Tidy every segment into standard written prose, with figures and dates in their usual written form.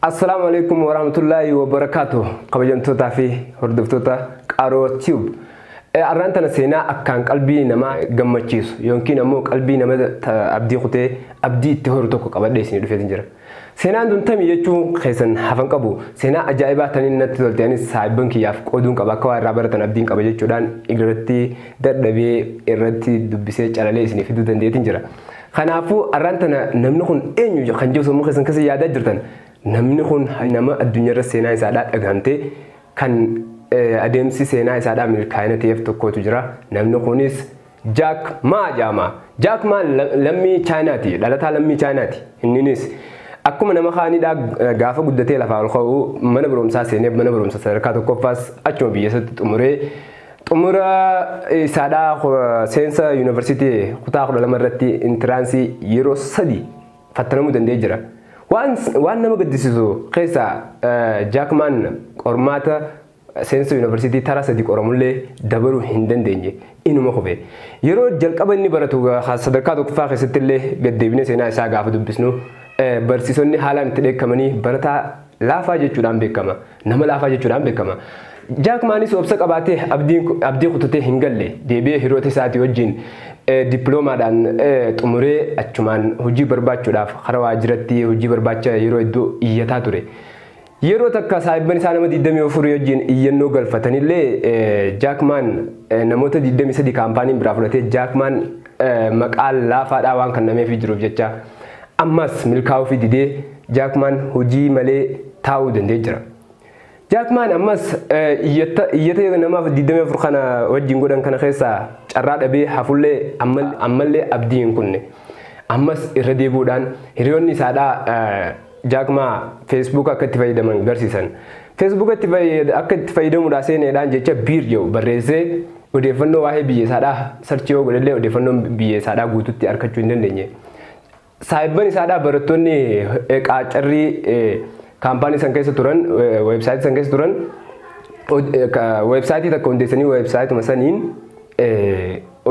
Assalaamu alaikum warahmatullaahi wabarakaatu. Kabajamtootaa fi hordoftoota Qaroo Tube. Arraan tana seenaa akkaan qalbii namaa gammachiisu yookiin ammoo qalbii nama abdii kutee abdii itti horu tokko qabadhee isinii dhufeetin jira. Seenaan tun tami jechuun keessan hafan qabu, seenaa ajaa'ibaa taniin natti tolte anis saahibban kiyyaaf qooduun qaba, akka waa irraa baratan abdiin qaba jechuudhaan irratti dadhabee irratti dubbisee calalee isinii fiduu danda'eetin jira. Kanaafuu arraan tana namni kun eenyu kan jiru sammuu keessan keessa yaadaa jirtan, namni kun nama addunyaarra seenaa isaadhaa dhagahamtee kan adeemsi seenaa isaadhaa milkaa'ina ta'eef tokkotu jira. Namni kunis Jack Ma jedhama. Jack Ma lammii Chaayinaati. Dhalataa lammii Chaayinaati. Inninis akkuma nama kaaniidhaa gaafa guddatee lafaa ol ka'u mana barumsaa seenee mana barumsa sadarkaa tokkoffaas achuma biyya isaatti xumuree, xumura isaadhaa seensa yuunivarsiitii kutaa 12 irratti entrance yeroo 3 fattanamuu danda'ee jira. Waan nama gaddisiisu keessaa Jack Maan qormaata seensa yuunivarsiitii tara 3 qoramullee dabaluu hin dandeenye, inuma kufe. Yeroo jalqaba inni baratu sadarkaa tokkoffaa keessatti illee gaddeebinee seenaa isaa gaafa dubbisnu, barsiisonni haalaan itti dheekkamanii barataa laafaa jechuudhaan beekama. Nama laafaa jechuudhaan beekama. Jack Maanis obsa qabaatee abdii kutatee hin galle. Deebi'ee hiriyoota isaatii wajjin dippiloomaadhaan xumuree achumaan hojii barbaachuudhaaf karaa waajjiratti hojii barbaacha yeroo hedduu iyyataa ture. Yeroo takka saahibban isaa nama 24 wajjin iyyannoo galfatanillee, Jack Maan namoota 23 kaampaaniin biraa fudhatee, Jack Maan maqaa laafaadhaa waan kennameefii jiruuf jecha ammas milkaa'uu fi didee Jack Maan hojii malee taa'uu danda'ee jira. Jack Maan ammas iyyata namaaf 24 kana wajjin godhan kana keessaa carraa dhabee hafullee, ammallee abdii hin kunne. Ammas irra deebi'uudhaan hiriyoonni isaadhaa Jack Maa Facebook akka itti fayyadaman garsiisan. Facebook akka itti fayyadamuudhaa seeneedhaan jecha beer jedhu barreessee odeeffannoo waa'ee biyya isaadhaa search yoo godhellee odeeffannoon biyya isaadhaa guututti argachuu hin dandeenye. Saahibban isaadhaa barattoonni qaacarrii kaampaanii san keessa turan, weebsaayitii san keessa turan, weebsaayitii takka hundeessanii weebsaayituma saniin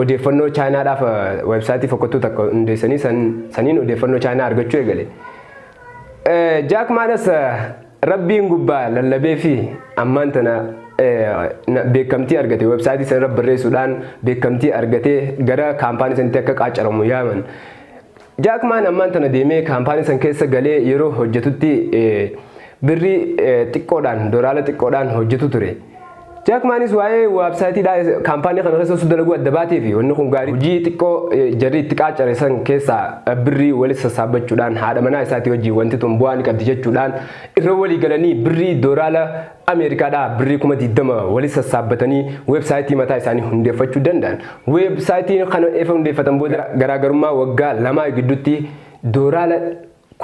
odeeffannoo Chaayinaadhaaf weebsaayitii fokkottuu takka hundeessanii saniin odeeffannoo Chaayinaa argachuu eegale. Jack Maanas rabbiin gubbaa lallabee fi ammaan tana beekamtii argate. Weebsaayitii sanarra barreessuudhaan beekamtii argatee gara kaampaanii sanitti akka qaacaramu yaaman. Jack Maan ammaan tana deemee kaampaanii san keessa galee yeroo hojjetutti birrii xiqqoodhaan, doolaara xiqqoodhaan hojjetu ture. Jack Maanis waa'ee weebsaayitiidhaa kaampaanii kana keessa osoo dalaguu adda baatee fi wanni kun gaarii hojii xiqqoo jarri itti qaacare san keessaa birrii walitti sassaabbachuudhaan haadha manaa isaatii wajjin wanti tun bu'aa ni qabdi jechuudhaan irra walii galanii birrii doolaara Ameerikaadhaa birrii 20,000 walitti sassaabbatanii weebsaayitii mataa isaanii hundeeffachuu danda'an. Weebsaayitii kana efa hundeeffatan booda garaagarummaa waggaa 2 gidduutti doolaara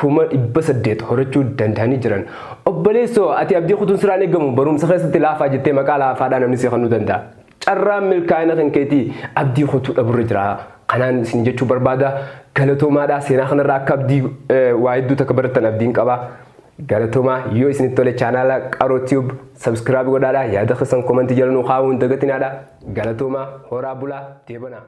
800,000 horachuu danda'anii jiran. Obboleessoo, ati abdii kutuun siraan eegamu. Barumsa keessatti laafaa jettee maqaa laafaadhaa namni si kennuu danda'a. Carraan milkaa'ina kan keetii abdii kutuu dhaburra jira. Kanaan isin jechuu barbaada. Galatoomaadhaa, seenaa kanarraa akka abdii waa hedduu takka barattan abdiin qaba. Galatoomaa. Yoo isinitti tole chaanaala Qaroo Tube subscribe godhaadha. Yaada keessan comment jala nuu kaa'uu hin dagatinaadha. Galatoomaa, horaa bulaa, deebanaa.